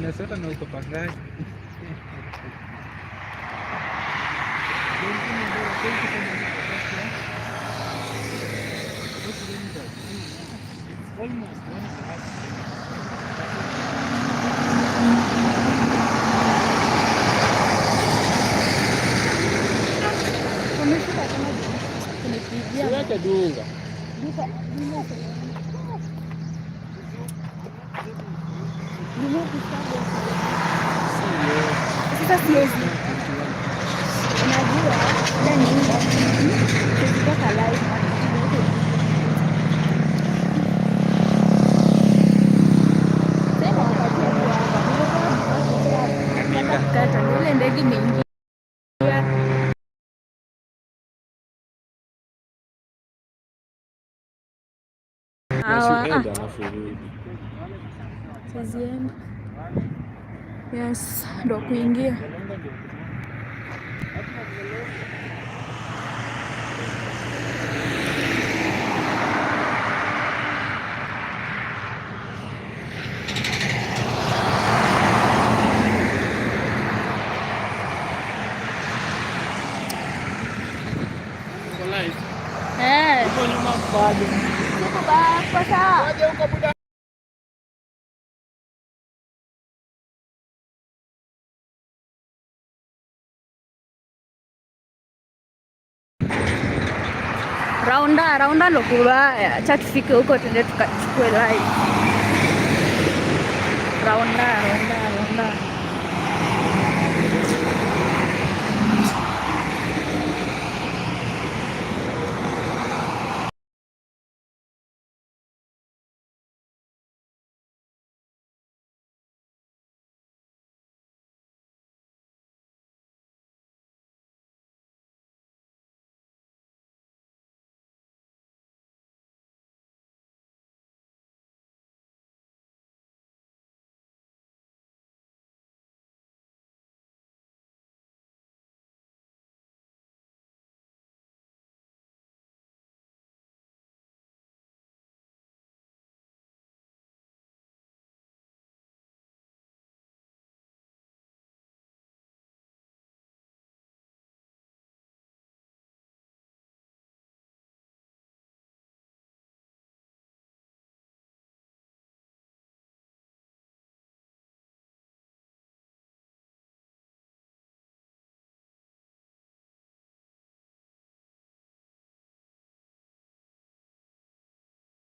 Unasota na uko Pangani. Almost 1.5. Wamefika kama kunipigia. Siweke dunga. Duka duka. Duka. Sasa siwezi. Unajua, shida ni hii. Siwezi toka live. Sema wapatie tu hapa. Nilikuwa kukata. Ile ndege imeingia. Hawa, ah, Enda alafu urudi. Siwezi enda. Yes, ndo kuingia. Uko live? Eh, Uko nyuma bado. tuko ba sawa. Waje huko buda. Raunda raunda ndo kubaya. Acha tufike huko tuende tukachukue live. Raunda raunda raunda.